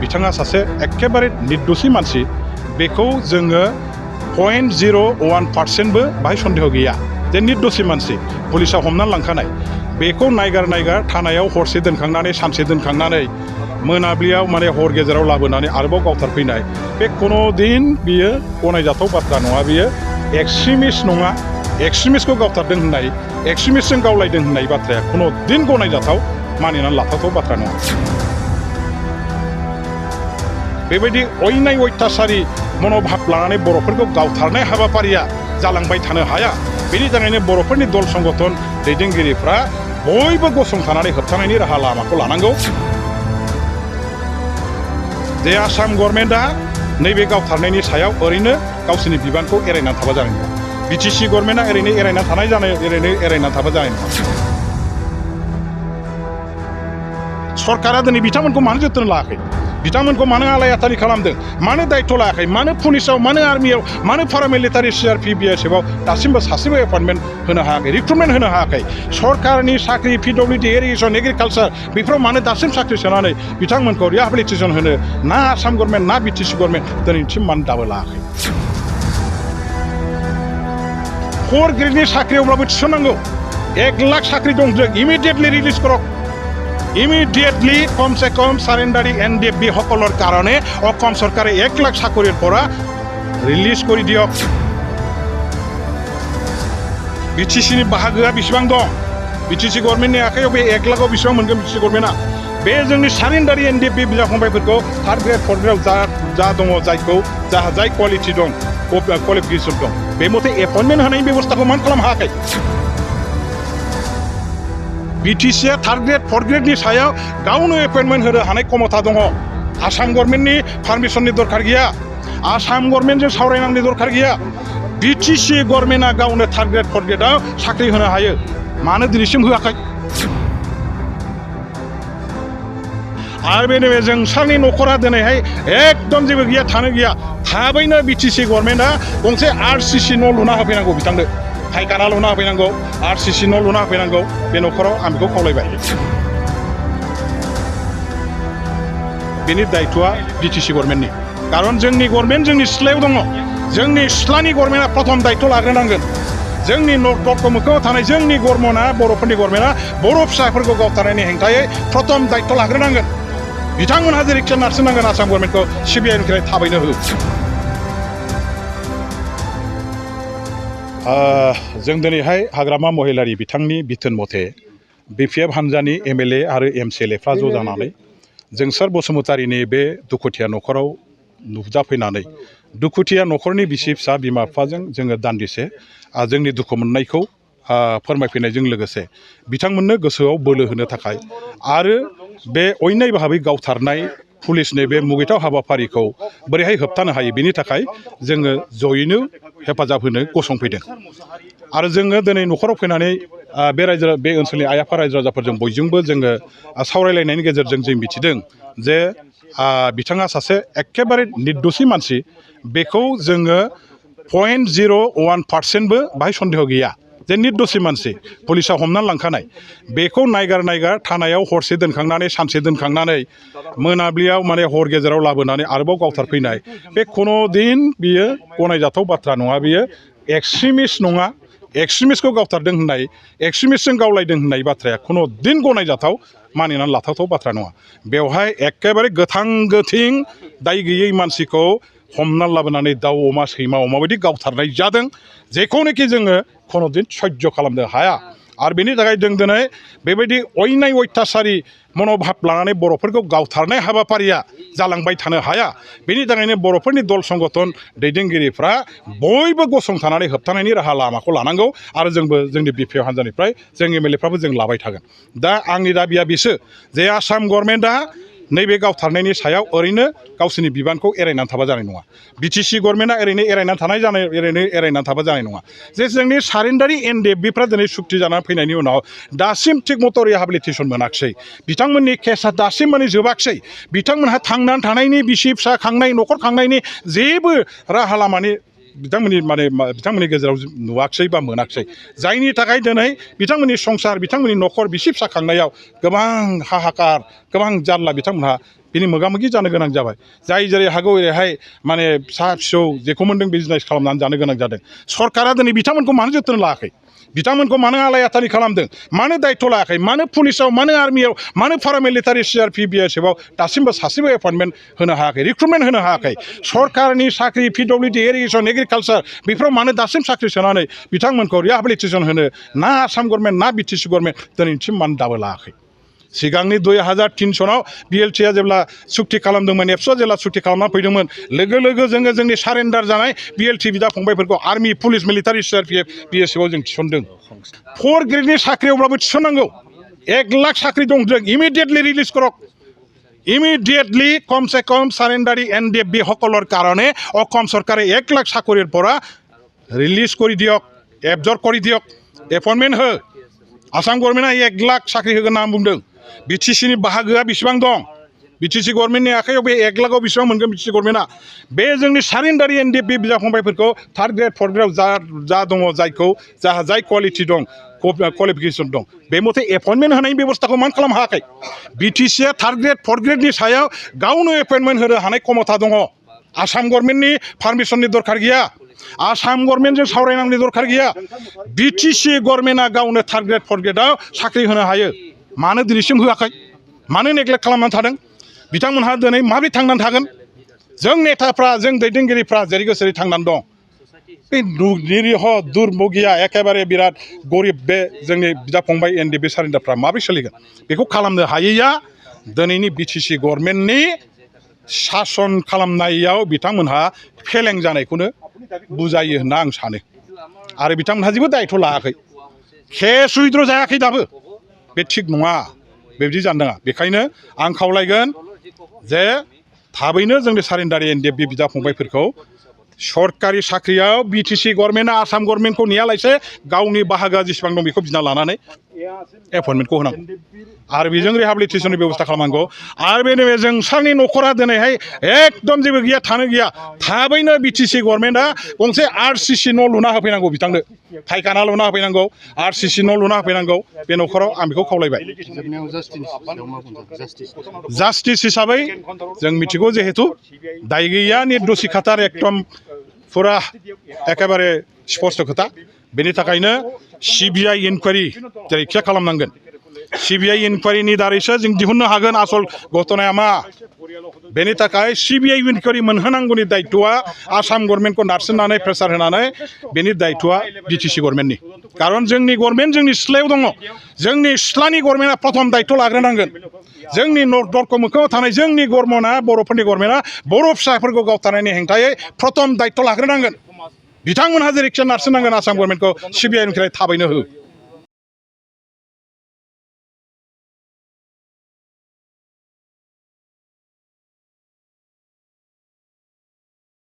बिथाङा सासे एखेबारे निर्दोषी मानसि बेखौ जोङो 0.01%बो बाहाय सन्देह गैया जे निर्दोषी मानसि पुलिसा हमनानै लांखानाय बेखौ नायगार थानायाव हरसे दोनखांनानै सानसे दोनखांनानै मोनाबिलियाव माने हर गेजेराव लाबोनानै आरोबाव गावथारफैनाय बे कुनु दिन बियो गनायजाथाव बाथ्रा नङा बियो एक्सट्रिमिस्ट नङा एक्सट्रिमिस्टखौ गावथारदों होननाय एक्सट्रिमिस्टजों गावलायदों होननाय बाथ्राया कुनु दिन गनायजाथाव मानिनानै लाथावथाव बाथ्रा नङा बेबायदि अयनाय अयथासारि मनोभाब लानानै बर'फोरखौ गावथारनाय हाबाफारिया जालांबाय थानो हाया बेनि थाखायनो बर'फोरनि दल संगठन दैदेनगिरिफ्रा बयबो गसंथानानै होबथानायनि राहा लामाखौ लानांगौ जे आसाम गभर्नमेन्टआ नैबे गावथारनायनि सायाव ओरैनो गावसोरनि बिबानखौ एरायनानै थाबा जानाय नङा BTC गभर्नमेन्टआ ओरैनो एरायनानै थाबा जानाय नङा सरकारा दिनै बिथांमोनखौ मानो जोथोन लायाखै बिथांमोनखौ मानो आलाय-आथानि खालामदों मानो दायित्व लायाखै मानो पुलिसाव मानो आर्मियाव मानो पारामिलिटारि CRP BSFआव दासिमबो सासेबो एपइन्टमेन्ट होनो हायाखै रिक्रुटमेन्ट होनो हायाखै सरकारनि साख्रि PWD इरिगेसन एग्रिकालचार बेफोराव मानो दासिम साख्रि सोनानै बिथांमोनखौ रिहेबिलिटेसन होनो ना आसाम गभर्नमेन्ट ना BTC गभर्नमेन्ट दिनैसिम मानो दाबो लायाखै 4 ग्रेडनि साख्रियावब्लाबो थिसननांगौ 1 लाख साख्रि दं जों इमिडिएटलि रिलिज करक ইমিডিয়েটলি কমসে কম সারেন্ডারি NDFB সকলের কারণে অসম সরকারে 1 লাখ চাকরির পৰা রিলিজ করে দিয়ক BTCनि বাহাগোआ बेसेबां दं BTC गभर्नमेन्टनि आखायाव बे 1 लाखआव बेसेबां मोनगोन BTC गभर्नमेन्टआ बे जोंनि सारेन्डारि NDFB बिदा फंबायफोरखौ 3rd ग्रेड 4th ग्रेडआव जा दङ जायखौ जाय क्वालिटी दं क्वालिफिकेसन दं बे मथे एपइन्टमेन्ट होनायनि बेबस्थाखौ मान खालामनो हायाखै BTCआ 3rd ग्रेड 4th ग्रेडनि सायाव गावनो एपइन्टमेन्ट होनो हानाय क्षमता दङ आसाम गभर्नमेन्टनि पारमिसननि दरखार गैया आसाम गभर्नमेन्टजों सावरायनांगौनि दरखार गैया BTC गभर्नमेन्टआ गावनो 3rd ग्रेड 4th ग्रेडआव साख्रि होनो हायो मानो दिनैसिम होआखै आरो बे जोंसारनि न'खरा दिनैहाय एकदम जेबो गैया थानो गैया थाबैनो BTC गभर्नमेन्टआ गंसे RCC न' लुना होफैनांगौ बिथांनो फायखाना लुना होफैनांगौ RCC न' लुना होफैनांगौ बे न'खराव आं बेखौ खावलायबाय बेनि दायित्वआ BTC गभर्नमेन्टनि कारन जोंनि गभर्नमेन्ट जोंनि सिथ्लायाव दङ जोंनि सिथ्लानि गभर्नमेन्टआ प्रथम दायित्व लाग्रोनांगोन जोंनि नर्थ मोखाङाव थानाय जोंनि गभर्नमेन्टआ बर'फोरनि गभर्नमेन्टआ बर' फिसाफोरखौ गावथारनायनि हेंथायै प्रथम दायित्व लाग्रोनांगोन बिथांमोनहा जेरैखि नारसिननांगोन आसाम गभर्नमेन्टखौ CBIनिफ्राय थाबैनो हो जों दिनैहाय हाग्रामा महिलारि बिथांनि बिथोन मथे BPF हान्जानि MLA आरो MCLAफ्रा ज' जानानै जोंसार बसुमतारीनि बे दुखुथिया न'खराव नुजाफैनानै दुखुथिया न'खरनि बिसि फिसा बिमा बिफाजों जोङो दान्दिसे जोंनि दुखु मोननायखौ फोरमायफैनायजों लोगोसे बिथांमोननो गोसोआव बोलो होनो थाखाय आरो बे अयनाय भाबै गावथारनाय पुलिसनि बे मुगैथाव हाबाफारिखौ बोरैहाय होबथानो हायो बेनि थाखाय जोङो जयैनो हेफाजाब होनो गसंफैदों आरो जोङो दिनै न'खराव फैनानै बे ओनसोलनि आइ आफा रायजो राजाफोरजों बयजोंबो जोङो सावरायलायनायनि गेजेरजों जों मिथिदों जे बिथाङा सासे एखेबारे निर्दोषी मानसि बेखौ जोङो 0.01%बो बाहाय सन्देह गैया जे निर्दोषी मानसि पुलिसा हमनानै लांखानाय बेखौ नायगार थानायाव हरसे दोनखांनानै सानसे दोनखांनानै मोनाबिलियाव माने हर गेजेराव लाबोनानै आरोबाव गावथारफैनाय बे कुनु दिन बियो गनायजाथाव बाथ्रा नङा बियो एक्सट्रिमिस्ट नङा एक्सट्रिमिस्टखौ गावथारदों होननाय एक्सट्रिमिस्टजों गावलायदों होननाय बाथ्राया कुनु दिन गनायजाथाव मानिनानै लाथावथाव बाथ्रा नङा बेवहाय एखेबारे गोथां गोथिं दाय गैयै मानसिखौ हमनानै लाबोनानै दाउ अमा सैमा अमाबायदि गावथारनाय जादों जेखौनोखि जोङो कुनु दिन सह्य खालामनो हाया आरो बेनि थाखाय जों दिनै बेबायदि अयनाय अयथासारि मनोभाब लानानै बर'फोरखौ गावथारनाय हाबाफारिया जालांबाय थानो हाया बेनि थाखायनो बर'फोरनि दल संगठन दैदेनगिरिफ्रा बयबो गसंथानानै होबथानायनि राहा लामाखौ लानांगौ आरो जोंबो जोंनि BPF हान्जानिफ्राय जों MLAफ्राबो जों लाबाय थागोन दा आंनि दाबिया बेसो जे आसाम गभर्नमेन्टआ नैबे गावथारनायनि सायाव ओरैनो गावसोरनि बिबानखौ एरायनानै थाबा जानाय नङा BTC गभर्नमेन्टआ ओरैनो एरायनानै थाबा जानाय नङा जे जोंनि सारेन्डारि NDFBफ्रा दिनै सुक्ति जानानै फैनायनि उनाव दासिम थिग मथ' रिहेबिलिटेसन मोनाखिसै बिथांमोननि केसआ दासिम माने जोबाखिसै बिथांमोनहा थांनानै थानायनि बिसि फिसा खांनाय न'खर खांनायनि जेबो राहा लामानि बिथांमोननि गेजेराव नुवाखसै बा मोनाखसै जायनि थाखाय दिनै बिथांमोननि संसार बिथांमोननि न'खर बिसि फिसा खांनायाव गोबां हाहाकार गोबां जारला बिथांमोनहा बिनि मोगा मोगि जानो गोनां जाबाय जाय जेरै हागौ ओरैहाय माने फिसा फिसौ जेखौ मोन्दों बिजनेस खालामनानै जानो गोनां जादों सरकारा दिनै बिथांमोनखौ मानो जोथोन लायाखै बिथांमोनखौ मानो आलाय आथानि खालामदों मानो दायित्व लायाखै मानो पुलिसाव मानो आर्मियाव मानो पारामिलिटारि CRP BSFआव दासिमबो सासेबो एपइन्टमेन्ट होनो हायाखै रिक्रुटमेन्ट होनो हायाखै सरकारनि साख्रि PWD इरिगेसन एग्रिकालचार बेफोराव मानो दासिम साख्रि सोनानै बिथांमोनखौ रिहाबिलिटेसन होनो ना आसाम गभर्नमेन्ट ना BTC गभर्नमेन्ट दिनैसिम मानो दाबो लायाखै सिगांनि 2003 BLTआ जेब्ला सुक्ति खालामदोंमोन एबसुआ जेब्ला सुक्ति खालामना फैदोंमोन लोगो लोगो जोङो जोंनि सारेन्डार जानाय BLT बिदा फंबायफोरखौ आर्मि पुलिस मिलिटारि CRPF BSFआव जों थिसनदों 4 ग्रेडनि साख्रियावब्लाबो थिसननांगौ 1 लाख साख्रि दं जों इमिडिएटलि रिलिज करक ইমিডিয়েটলি কমসে কম সারেন্ডারি NDFB সকলের কারণে অসম সরকারে 1 লাখ চাকরির পৰা রিলিজ করে দিয়ক এবজর্ব করে দিয়ক এপয়েন্টমেন্ট हो আসাম গভর্নমেন্টआ 1 লাখ চাকরি होगोन होनना बुंदों BTCनि बाहागोआ बेसेबां दं BTC गभर्नमेन्टनि आखायाव बे 1 लाखआव बेसेबां मोनगोन BTC गभर्नमेन्टआ बे जोंनि सारेन्डारि NDFB बिदा फंबायफोरखौ 3rd ग्रेड 4th ग्रेडआव जा दङ जायखौ जाय क्वालिटि दं क्वालिफिकेसन दं बे मथे एपइन्टमेन्ट होनायनि बेबस्थाखौ मान खालामनो हायाखै BTCआ 3rd ग्रेड 4th ग्रेडनि सायाव गावनो एपइन्टमेन्ट होनो हानाय क्षमता दङ आसाम गभर्नमेन्टनि पारमिसननि दरखार गैया आसाम गभर्नमेन्टजों सावरायनांगौनि दरखार गैया BTC गभर्नमेन्टआ गावनो 3rd ग्रेड 4th ग्रेडआव साख्रि होनो हायो मानो दिनैसिम होआखै मानो नेग्लेक्ट खालामनानै थादों बिथांमोनहा दिनै माबोरै थांनानै थागोन जों नेताफ्रा जों दैदेनगिरिफ्रा जेरै गोसोरै थांनानै दं बे निरीह दुर्भगिया एखेबारे बिराद गरिब बे जोंनि बिदा फंबाय NDFB सारेन्डारफ्रा माबोरै सोलिगोन बेखौ खालामनो हायैया दिनैनि BTC गभर्नमेन्टनि सासन खालामनायाव बिथांमोनहा फेलें जानायखौनो बुजायो होनना आं सानो आरो बिथांमोनहा जेबो दायित्व लायाखै केस उइथड्र जायाखै दाबो बे थिग नङा बेबायदि जानो नाङा बेखायनो आं खावलायगोन जे थाबैनो जोंनि सारेन्डारि NDFB बिदा फंबायफोरखौ सरकारि साख्रियाव BTC गभर्नमेन्टआ आसाम गभर्नमेन्टखौ नेयालासे गावनि बाहागोआ जेसेबां दं बेखौ बिना लानानै एपइन्टमेन्टखौ होनांगौ आरो बेजों रिहाबिलिटेसननि बेबस्था खालामनांगौ आरो बे जोंसारनि न'खरा दिनैहाय एकदम जेबो गैया थानो गैया थाबैनो BTC गभर्नमेन्टआ गंसे RCC न' लुना होफैनांगौ बिथांनो फायखाना लुना होफैनांगौ RCC न' लुना होफैनांगौ बे न'खराव आं बेखौ खावलायबाय जास्टिस हिसाबै जों मिथिगौ जिहेतु दाय गैया निर्दोषि खातार एकदम फुरा एखेबारे स्पष्ट खोथा बेनि थाखायनो CBI इनकुवारि जेरैखिया खालामनांगोन CBI इनकुवारिनि दारैसो जों दिहुननो हागोन आसल घटनाया मा बेनि थाखाय CBI इनकुवारि मोनहोनांगौनि दायित्वआ आसाम गभर्नमेन्टखौ नारसिननानै प्रेसार होनानै बेनि दायित्वआ BTC गभर्नमेन्टनि कारन जोंनि गभर्नमेन्ट जोंनि सिथ्लायाव दङ जोंनि सिथ्लानि गभर्नमेन्टआ प्रथम दायित्व लाग्रोनांगोन जोंनि दरखौ मोखाङाव थानाय जोंनि गभर्नमेन्टआ बर'फोरनि गभर्नमेन्टआ बर' फिसाफोरखौ गावथारनायनि हेंथायै प्रथम दायित्व लाग्रोनांगोन बिथांमोनहा जेरैखिया नारसिननांगोन आसाम गभर्नमेन्टखौ CBI इनकुवारि थाबैनो हो